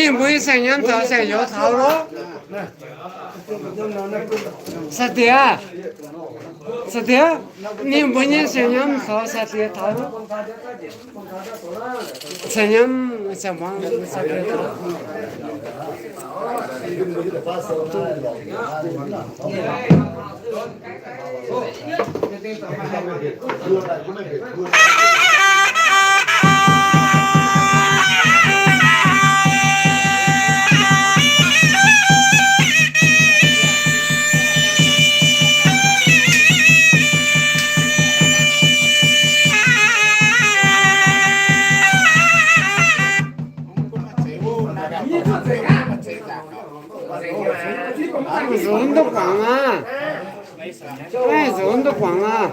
Ninh mbuo nyei saeng-nyiemv taux saeng-youz taux loh. Sai-diex, sai-diex, ninh mbuo nyei saeng-nyiemv taux sai-diex taux loh. Saeng-nyiemv, saeng-hmuangv, sai-diex taux. Nzuonx duqv guangc aqv. Naaiv nzuonx duqv guangc aqv.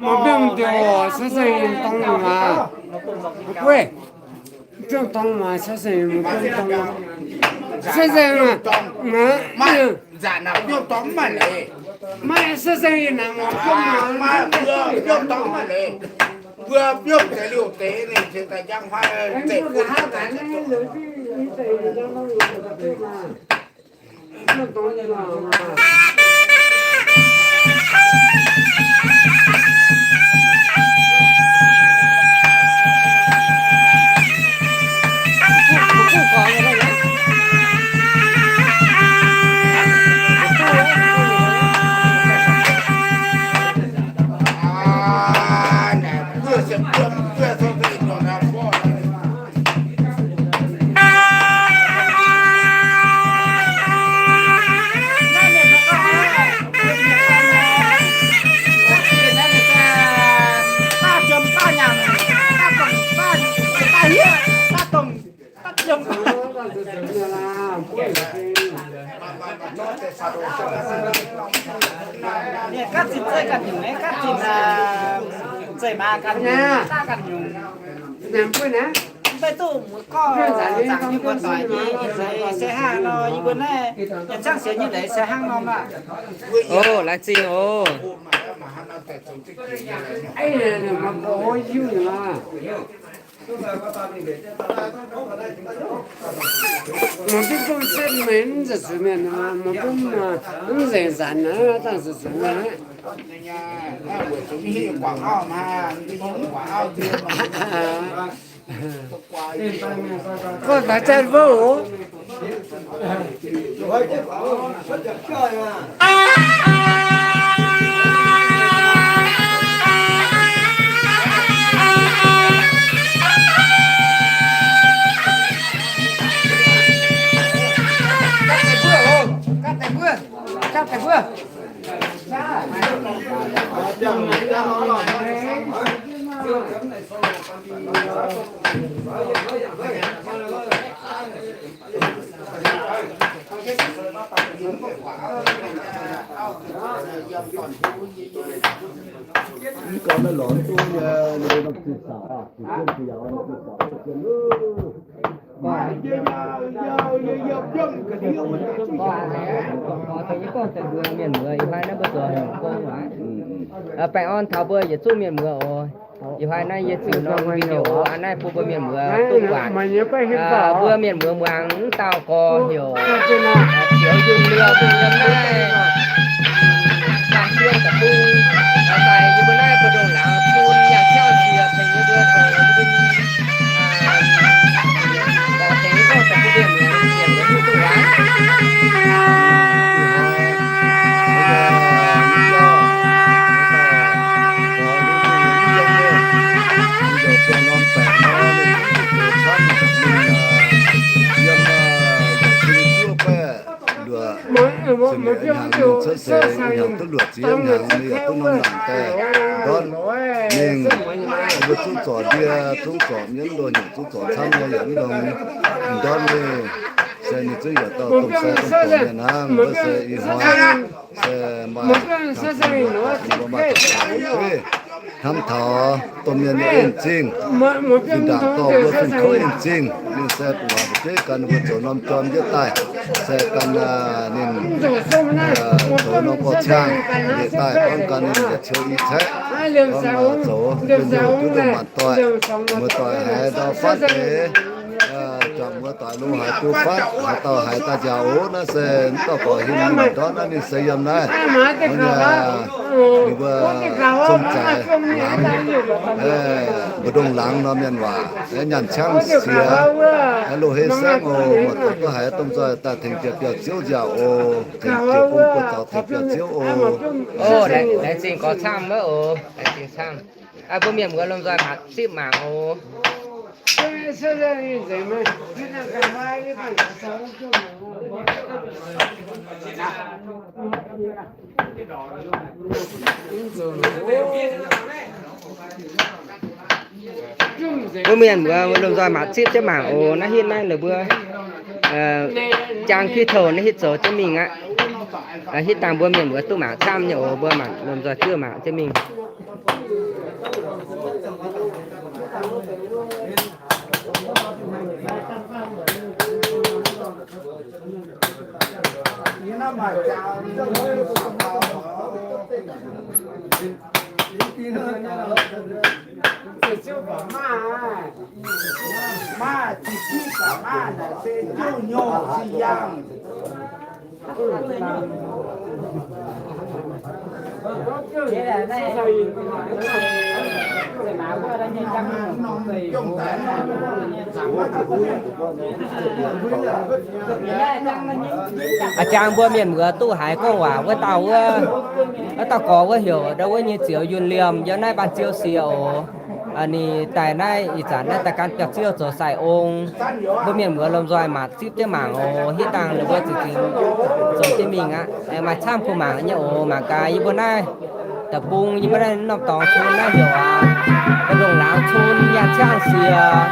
Mv biomv diuh, se se dorngx maah. Weic, biomv dorngx maah, se se biomv dorngx. Se se maah. Maiv, maiv, se se yie naaic mv biomv maah. Maiv, mbuo biomv dorngx maiv leiz. Mbuo biomv deix liuz deix ninh cingx daaih njang huai zeiv bun. Gapv zinh zeiv ganh nyungc, gapv zinh zeiv maaz ganh nyungc, daav ganh nyungc. Mv bei duqv muoz-gorx zaangc yie mbuo doic nyei ih hnoi se hnangv nor, yie mbuo naaiv yietc zungv sienx nyei leiz se hnangv nor maah. Oc, laengz zingh oc. Mangc duqv gomh setv meih mv nzengc zuqc mienh, mangc duqv mv nzengc zanc naaiv dangh zuqc zuqc mienh. Gorngv taux jaaix wuov oc. Mienh muoz ih hnoi naaiv mbuo zoux hnyouv gong waac. Baengh orn taux mbuo yietc zungv mienh muoz oc. Ih hnoi naaiv yie ziux norm video aa naaiv bun mbuo mienh muoz duqv buatc. Mbuo mienh muoz muangx mv dauh gorx heuc Ziouc Yunh Liemh yiem naaiv Laangh Sieqv deic-bung. Daaih yie mbuo naaiv mbu'ndongx laangz bun yangh ciangv siex tengx yie mbuo zoux yie mbuo nyei, gorx tengx gorngv daaih bun mienh muoz mienh muoz duqv duqv waac. Luoqc, hnyangx mingh cuotv seix, hnyangx duqv luoqc ziex hnyangx, ninh yaac duqv norm naanc daaih ndortv mingh. Mbuo zungv zorc ndie, zungv zorc mienv, mbuo hnyouv zungv zorc camv nyei, yaac mv ndorm, ndortv mingh. Se ninh zungv yaac dauh domh sai domh dorc mienh hnangv. Wuov se ih hnoi se maaih hnyangx mbuo maaih zuqc hnamv taux domh mienh nyei en zingh, zinh ndaangc dorh mbuo fun kouv en zingh. Ninh se buatc waac fu'jueiv gan mbuo zoux norm jorm jienv daaih, se gan ninh zoux norm gorx-ciang njiec daaih, gorngv gan ninh yietc ciou i caeqv, gorngv zoux, zoux duqv dongh maanc doic, muoz-doic haiz ndau fatv eix, juangc muoz-doic lo haiz gu fatv, haaix dauh haiz daaih nziaauc oc. Naaiv se mv dauh gorx him mingh ndortv naaiv ninh se yiem naaiv, ninh mbuo zong zaaix laangz, mbu'ndongx laangz norm mienh waac, nyaanh ciangv siex, loz-hei saengv oc. Muoz-doic duqv haiz domh nzoih daaih tengx jiex biauv-ziouv nziaauc oc. Tengx jiex bung buoz zaux tengx biauv-ziouv oc. Laengz zingh gorx camv wuov oc. Laengz zingh camv. Mbuo mienh muoz lomh nzoih maac zipv mangc oc. Mbuo mienh muoz lomh nzoih maac zipv jienv mangc oc. Naaiv hitv naaiv la'buo jaang kitv touh naaiv hitv zoux jienv mingh aqv. Hitv dangh mbuo mienh muoz duqv mangc camv nyei oc. Mbuo mangc lomh nzoih zipv mangc jienv mingh. A'jang mbuo mienh muoz duqv haiz gorngv waac wuov dauh wuov, wuov dauh gorx wuov heuc ndau wuov nyei Ziouc Yunh Liemh yiem naaiv Baan Ziou Siex oc. Ninh daaih naaiv ih zanc naaiv daaih gan biauv-ziouv zoux sai-ong. Mbuo mienh muoz lomh nzoih maac zipv jienv mangc oc. Hitv dangh ninh mbuo zingx zingx zoux jienv mingh aqv. Maaih camv kuh mangc nyei oc. Mangc gaax yie mbuo naaiv deic-bung, yie mbuo naaiv norm dorngx cun naaiv heuc aac, mbu'ndongx laangz cun, nyaanh ciangv siex,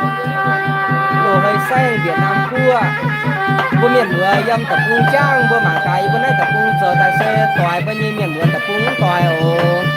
loz-hei saengv, Việt Nam guoqv. Mbuo mienh muoz yiem deic-bung jangv, mbuo mangc gaax yie mbuo naaiv deic-bung zoux daaih se doix mbuo nyei mienh muoz deic-bung mv doix oc.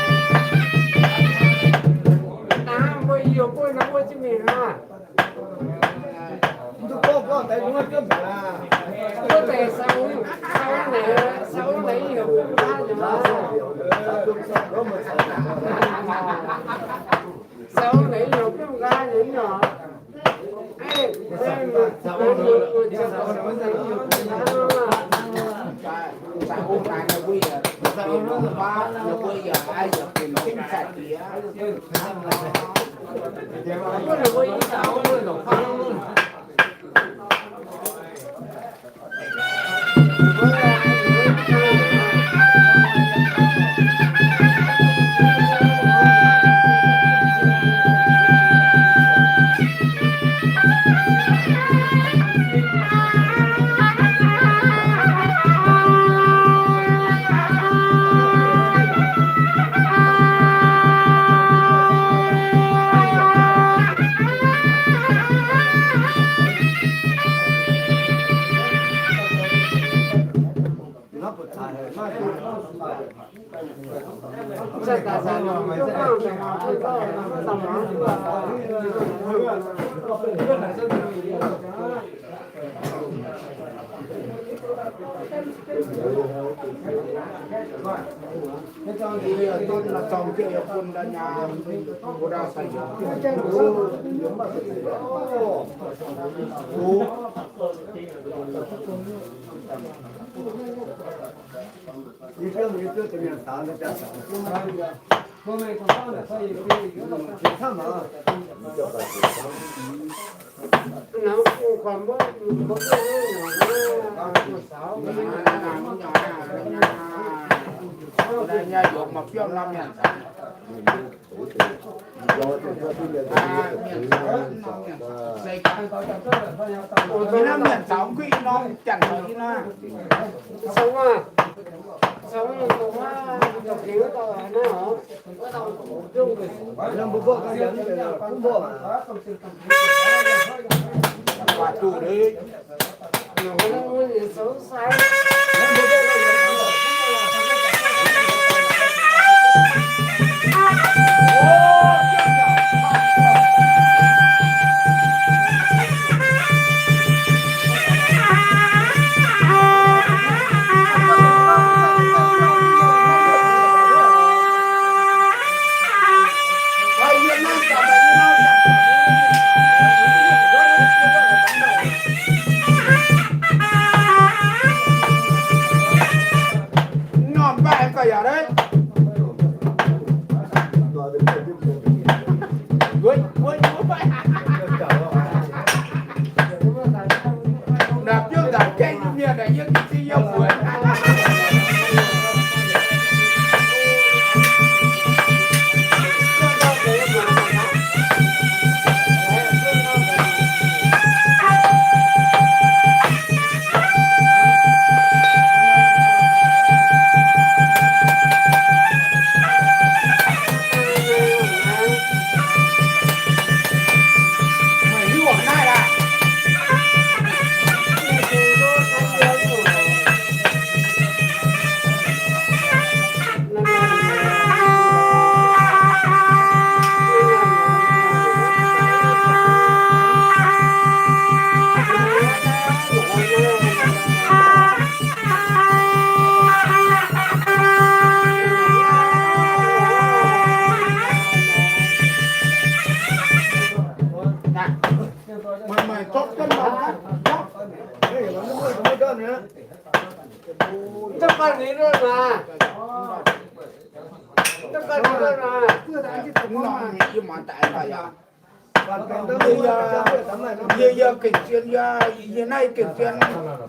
Yie, yie, yie gengh zien, yie, yie naaiv gengh zien,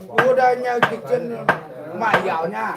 wuov daaih nyei gengh zien maaih yaauc nyei.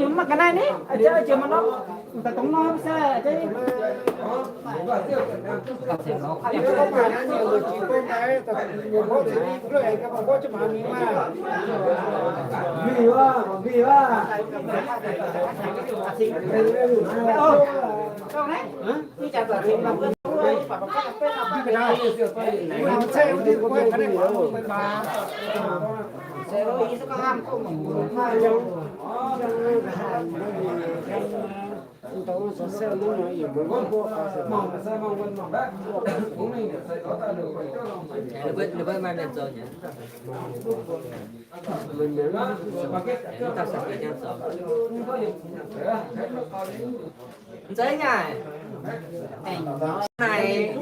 Mv ga'naaiv ni, jiex mv norm, dongh norm se. Mv zeiz nyei. Naaic,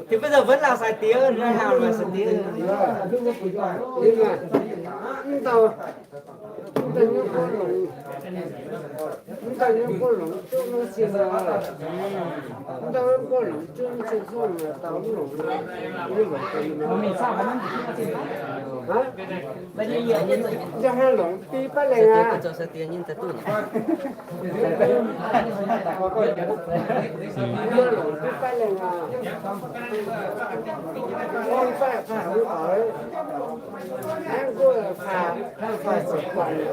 diex mbuo nzauh wuonv lauh sai-diex, naaiv hnangv sai-diex. Mv dauh, mv dauh nyei guoqv longc, mv dauh nyei guoqv longc zungv mv sin oc. Mv dauh guoqv longc zungv mv sin zungv dau mv longc. Hnangv longc biv baav lengh aqv. Mv longc biv baav lengh aqv. Biv baav faah hmz oc. Hnangv guoqv faah, faah ziepc guanh.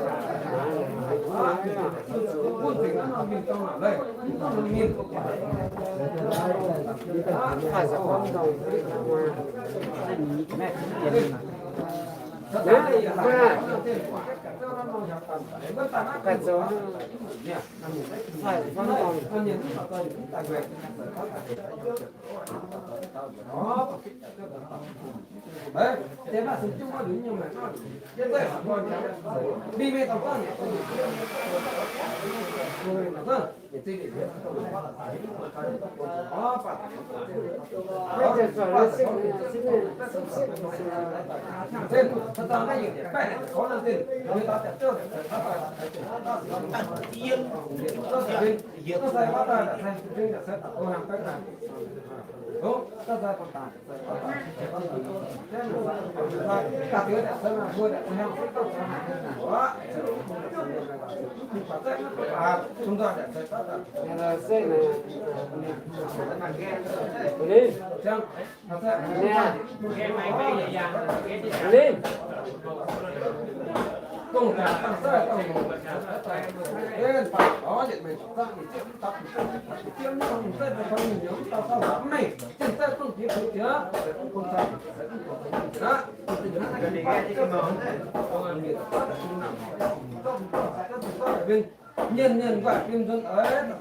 Mienh mienh nquaah fim nzuonx eix.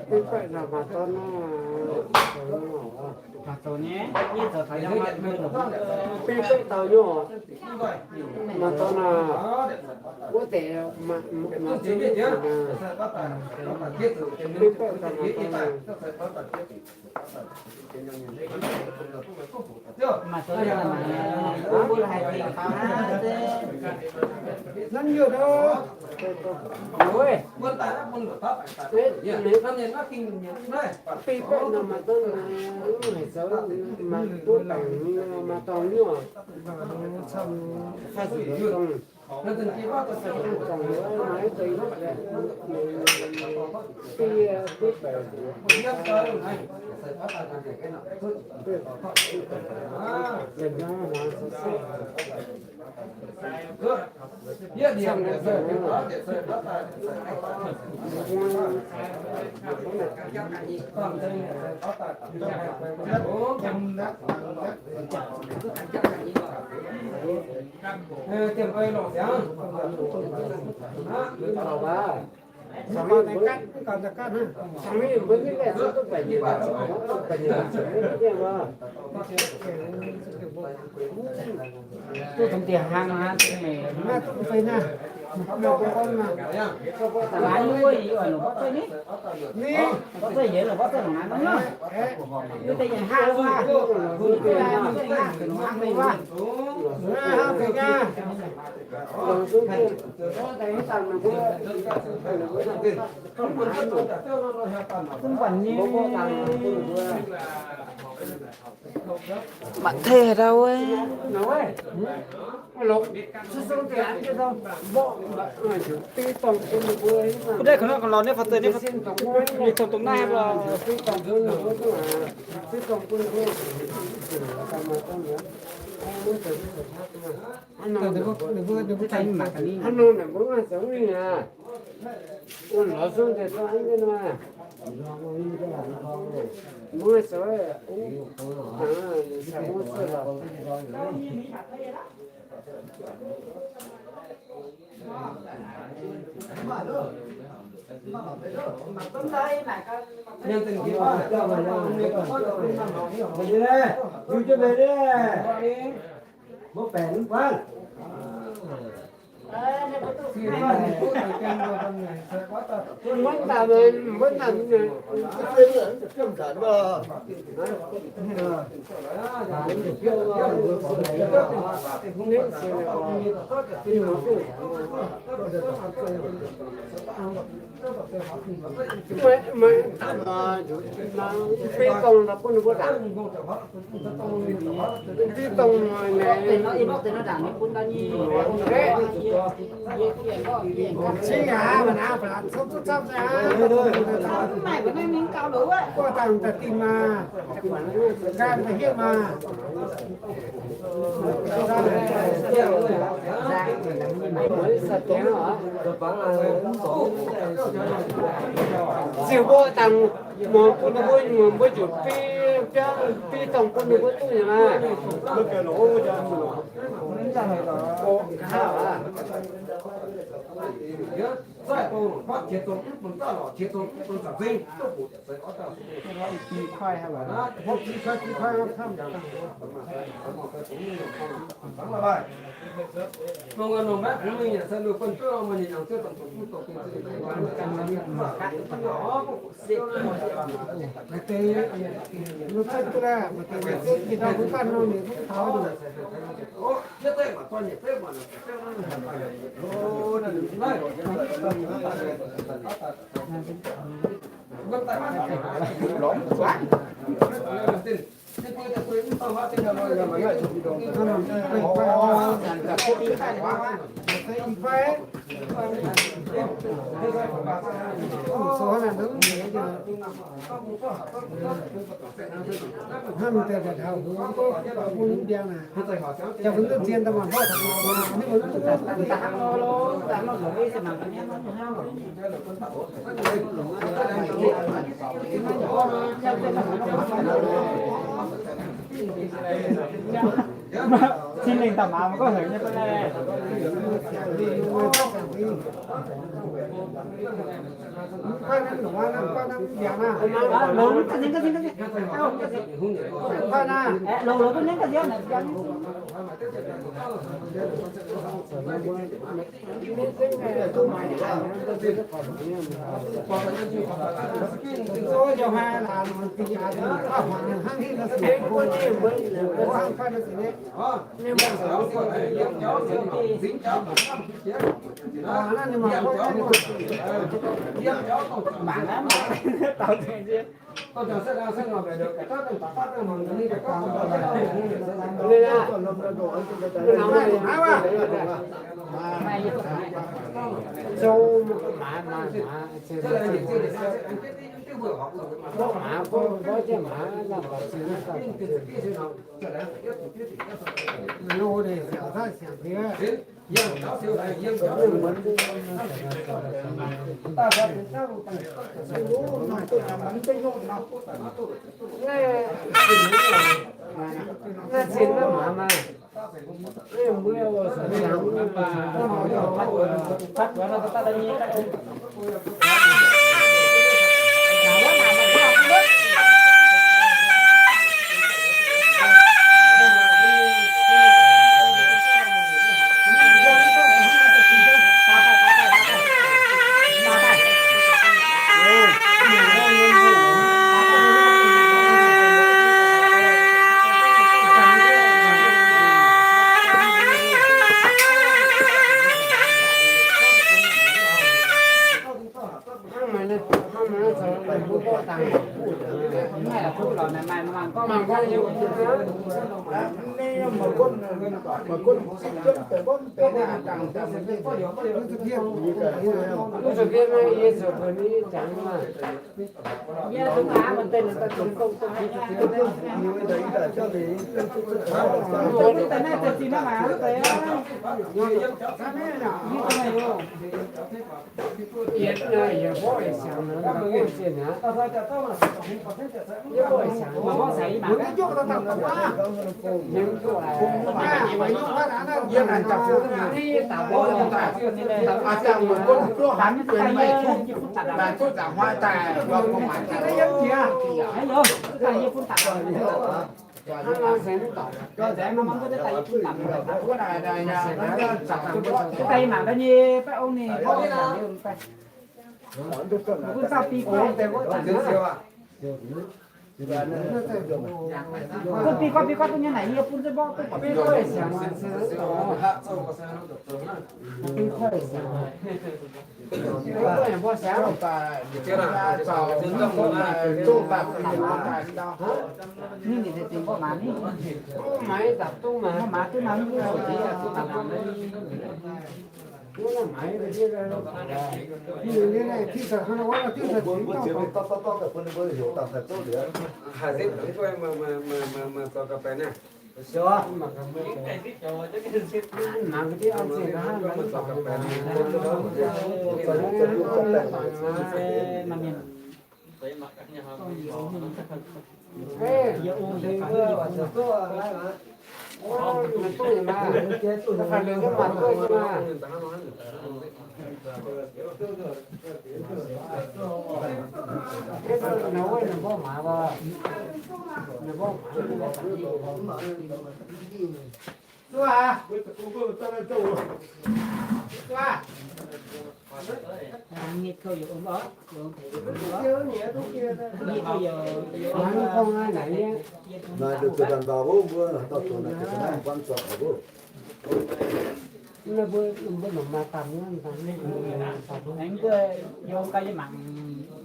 Beiv baeqv dauh nyei, mv beiv baeqv dauh nyei oc. Mangc gaax naaic, wuov deix maaih, maaih ziex nyungc naaic. Beiv baeqv dauh mangc gaax naaic. Nanv yuoqc oc. Beiv baeqv dauh mangc gaax naaic, haiz zoux maaih buov baengc maaih dorngx nyei oc. Maaih zuqc dorngx. Mv baac nyei. Mangc teh ndau wuov. Wuov deix ka'nor ga'lorh niv fai deix niv, ninh dongh dongh naaiv hepc lorh. Hnangv nor mbuo maiv zoux mingh aqv. Wuov lorz zungv daaih zorqv hnangv nor. Mbuo maiv zoux, mbuo maiv zoux lorz. Mbuo baengc mv buatc. Mbuo maiv daaih, mbuo maiv daaih. Maiv, maiv, mv fih dongh bun ninh mbuo ndaangc. Mv fih dongh naaic. Cingx aqv, mangc naaiv ba'laqc copv duqv capv aqv. Guoqv dangh daaih dingh maah. Nqaang daaih hietv maah. Ziouc mbuo dangh muangx bun ninh mbuo, muangx mbuo ziouc biv, biv dongh bun ninh mbuo duqv nyei maah. Oc, nqa'haav aqv. Cin lengh daaih maaz maiv gorngv heuc nyei fai? Longx, longx, longx. Maaih deix zuqc daaih ndau wuov mbuo dauh zuqc naaic zuqc naaiv buangv zorc wuov. Mbuo mbuo mangc maaih daaih, mbuo mangc gaax yie mangc,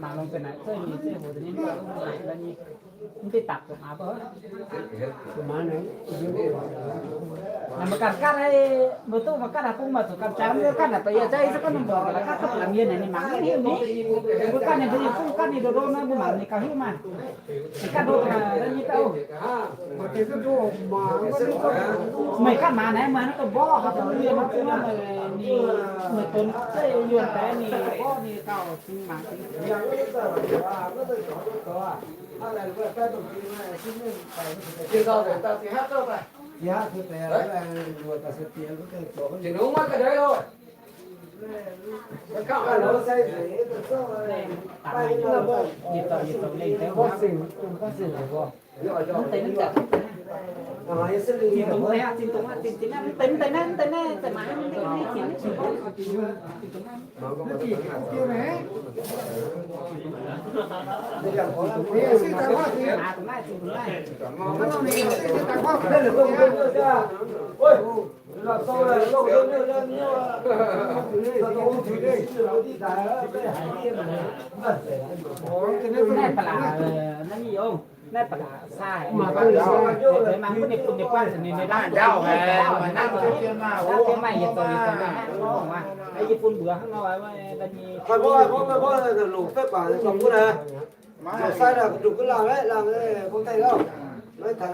mangc longx ga'naaiv, zuov nyei zuov hoc nyei, mv deix dapc zuqc maaz bouh. Mbuo ganh ganh, mbuo duqv mbuo ganh haaix bung maaih zuqc ganh jangx, mbuo ganh naaic deix yie jangx, yie se gorngv ninh mbuo ganh ganh duqv laangz mienh naaic, ninh mangc mv hiuv ni. Mbuo ganh ninh mbuo yie fungv ganh ninh ndoh ndoh nor, mbuo mangc ninh ganh hiuv maah. Ninh ganh ndoh ga'naaiv, ninh nyei dauh. Meih ganh maaz naaiv, meih naaiv ganh mborqv haaix bung yie nor, bung nor meih, ninh, meih donx zeiv yuonh daaih ninh mborqv ninh gauh cingx mangc cingx. Naaiv ba'laqc, naaiv yie ong, naaiv ba'laqc sai. Maaih mbuo ninh bun ninh guanh ninh, ninh laangh njaaux, naaiv maaih yietc zoux yietc zoux naaiv nor, yie bun mbuox hnangv nor, da'nyeic. Sai naaic duqv laangh, laangh, maiv taux, maiv taux,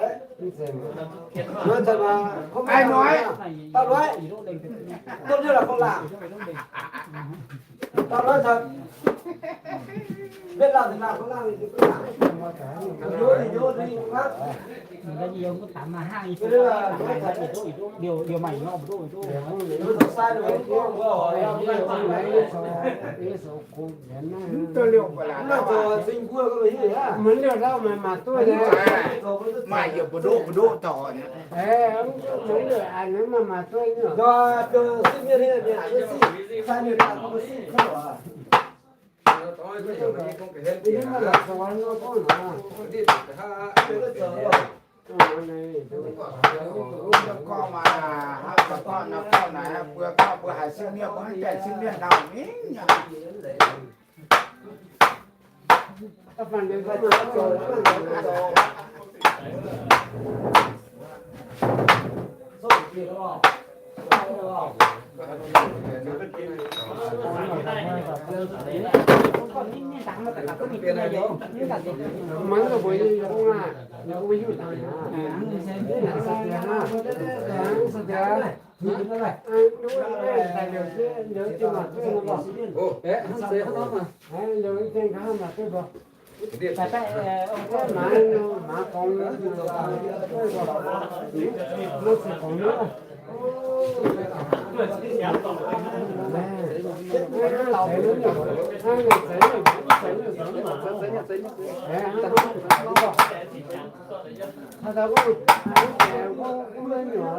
dauh loiv, duqv nyei laac, dauh loiv taux, maiv laangh, laangh, laangh, Maaih yietc mbu'ndoqv mbu'ndoqv dorh. Gorngv maaih, gorngv naaiv, gorngv naaiv, mbuo gorngv mbuo haiz sieqv mienh, mbuo mv gaengh sieqv mienh ndau mingh. Mangc gaax mbuo nyei yungz aac, yungz mbuo hiuv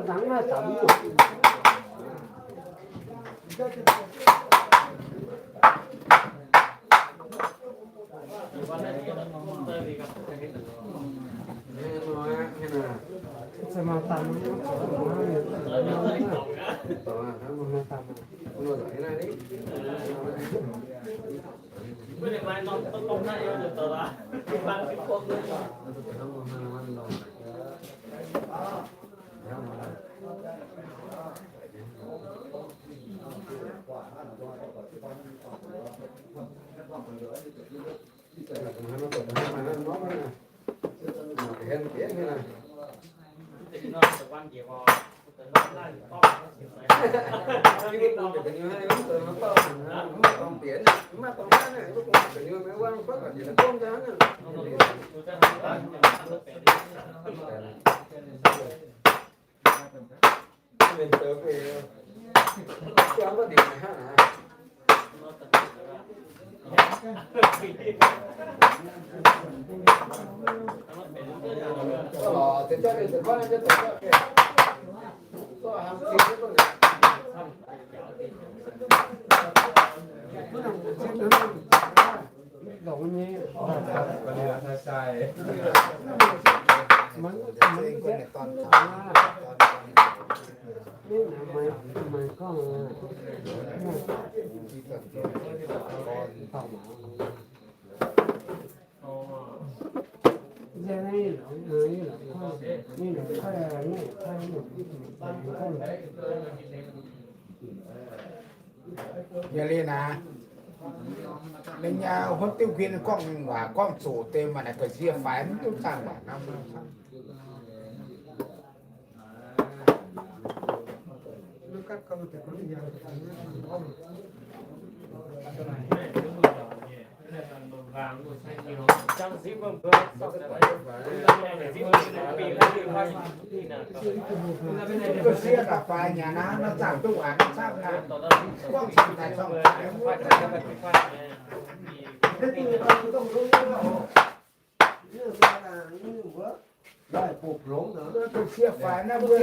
dangx hnangv. Liuz, liuz, liuz, liuz, liuz, Yie liuz naaic, ninh nyei huotv diuv nquin gorngv waac gorngv zoqc deix, maaih naaic ga'sie faix mv duqv zaangh waac hnangv. Ga'sie daaih faix nyanc naaiv, maiv zaangh duqv waac hnangv camv naaic. Gorngv cingx daaih corngh faix wuov. Ga'sie faix naaiv mbuo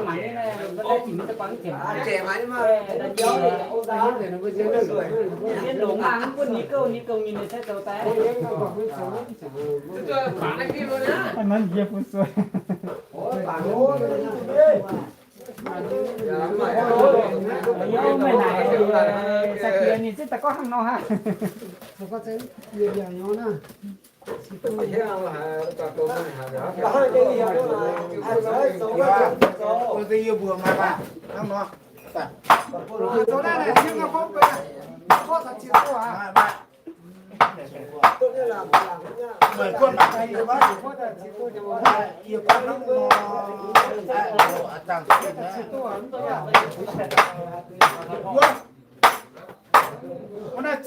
Meih naaic, sai-diex ninh zipv daaih gorngv hnangv nor hnangv. Yie mbuox maaih hnangv nor. Mv naaiv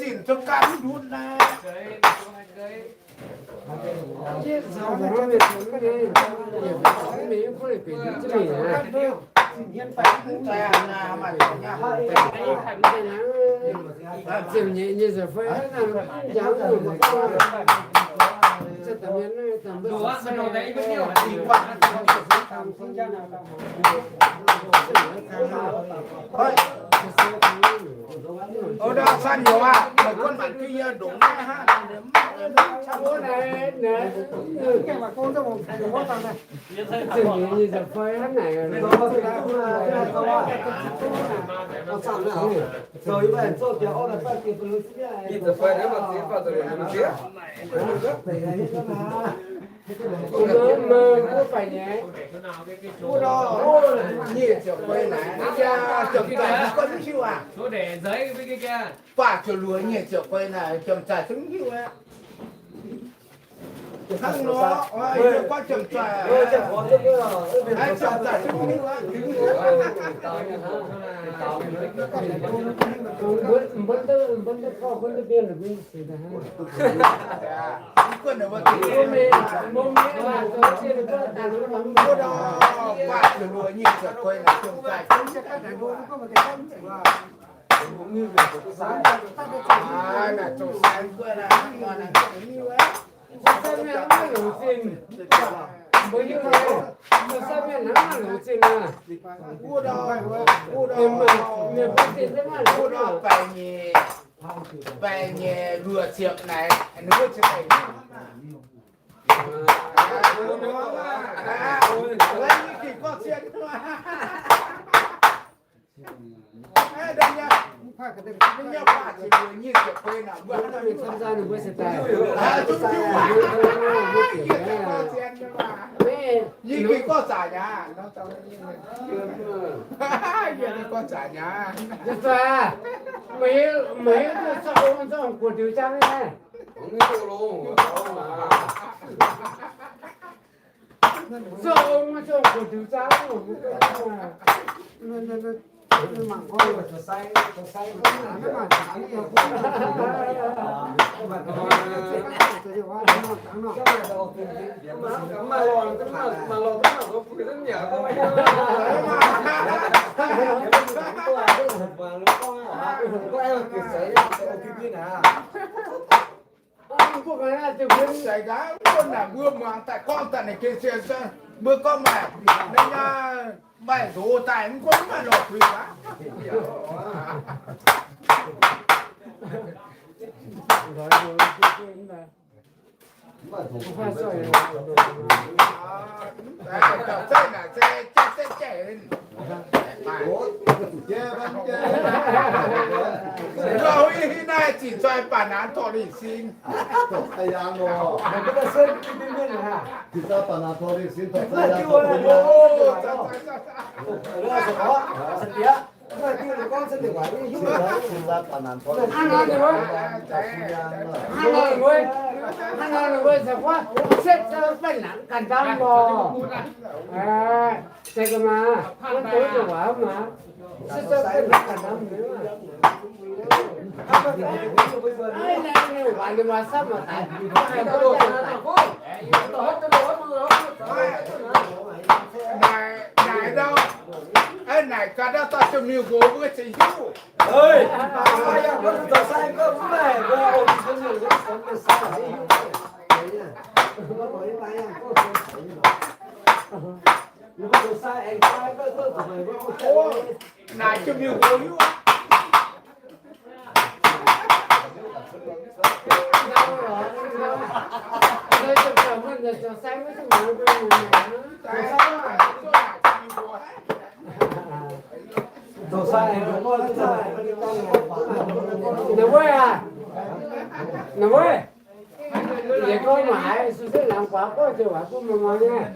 zinh zoux ganh mv ndutv naaiv. Ơ, ndau sanh youz aqv, meih gunv mangc jienv yie ndongc naaiv hnangv. Nyic ziepc feix naaic, yie ziouc guanh mv hiuv aqv. Baac ziouc luoqc nyic ziepc feix naaic, jomc zaaic zungv mv hiuv aqv. Hnangv nor, yie guanh jomc zaaic, jomc zaaic zungv mv hiuv aqv. Mbuo, mbuo, mbuo, mbuo, mbuo, mbuo, mbuo, Baengh nyei, baengh nyei luoqc ziepc naaic, ninh mbuo ziepc naaic. Yie gengh gorngv zaqc nyaac. Yie gengh gorngv zaqc nyaac. Meih, meih duqv sorc ong, sorc ong guoqv diuh zaang nyei. Sorc ong, sorc ong guoqv diuh zaang. Mbuo gorngv daaih, ninh gengh sienx, mbuo gorngv maaih, ninh maaih ndoqc daaih, mv gunv maaih lorz guix aqv. Naaiv zinh zoih baac naaiv torqv lingh sin. Hnangv nor ninh mbuo, hnangv nor ninh mbuo se gorngv setv zau baeqv nangc ganh ndaamv lorh. Aa, se ga'maah, maiv dungx duqv waac maah. Setv zau baeqv nangc ganh ndaamv. Aa, ninh waac ninh maaih samv maaih daic. Naaic, naaic ndau, naaic gaax ndau daaih ziouc miuc-nqox mbuo za'eix hiuv. Naaic ziouc miuc-nqox hiuv. Ninh wuov aac, ninh wuov, yietc gorngv maaih haaix, se laangz guaax gorngv ziouc waac bun meih muangx nyei.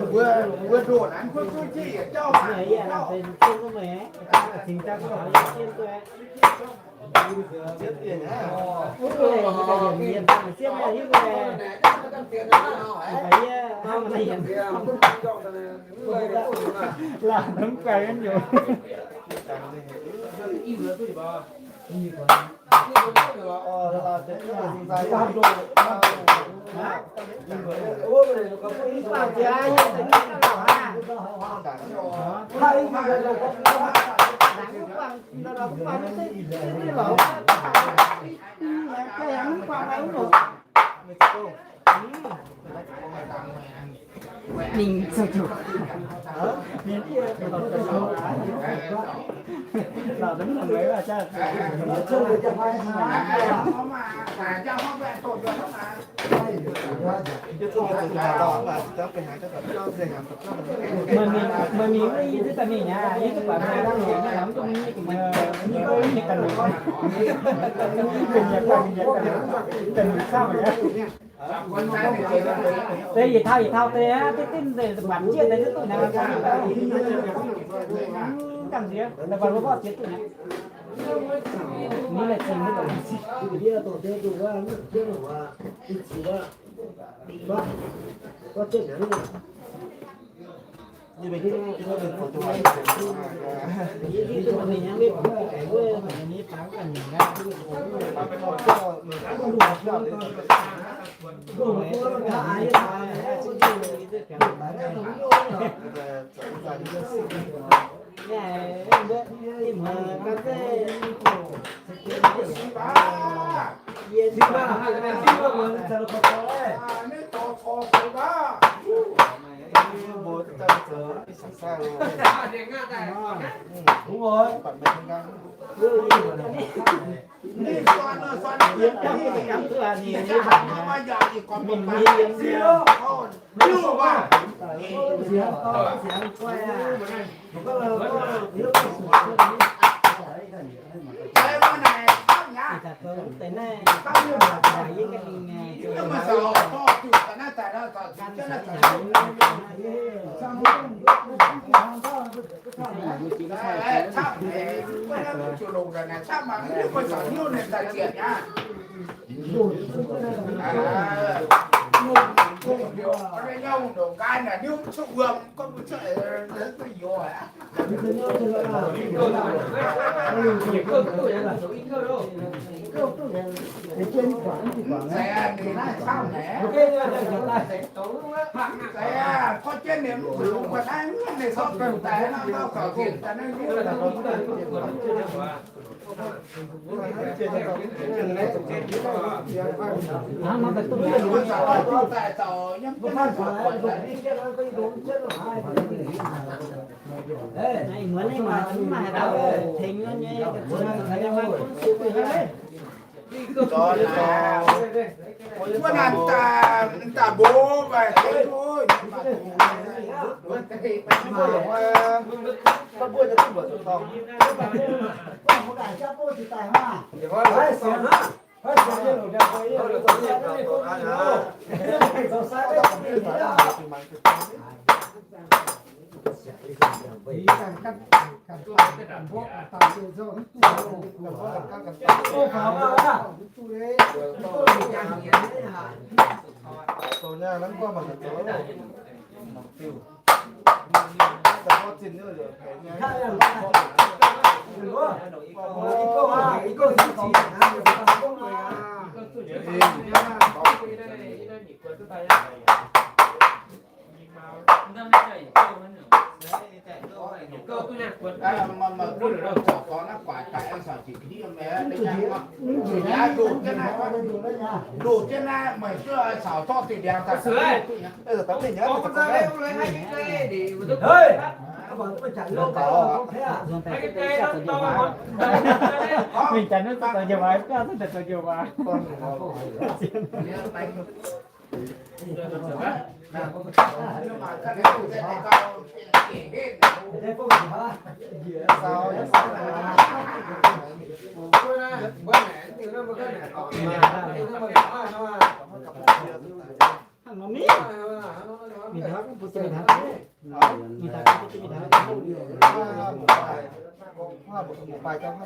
Mbuo, mbuo ndoqc naaiv mbuo duqv njiec yietc jauv haic. Lamh mv baac nyei. Meih mingh, meih mingh wuov, yie duqv daaih mingh aqv, yie duqv buatc meih dangh heuc nyei, mv dungx mingh, mingh ganh longc, ganh longc camv aqv. Deix yietc tauh yietc tauh deix aqv, deix dinh deix buatc jieqv deix duqv duqv naaic, mv ganh nziex, deix buatc mbuo mborqv jiex duqv naaic. Mv laih zingh duqv dongh. Wuov naaic daaih mbuo mv baac Mingh jaax naaiv duqv zoux njoux waac, gaax duqv zoux njoux waac. Mingh taux, mingh taux, mingh taux, mingh taux.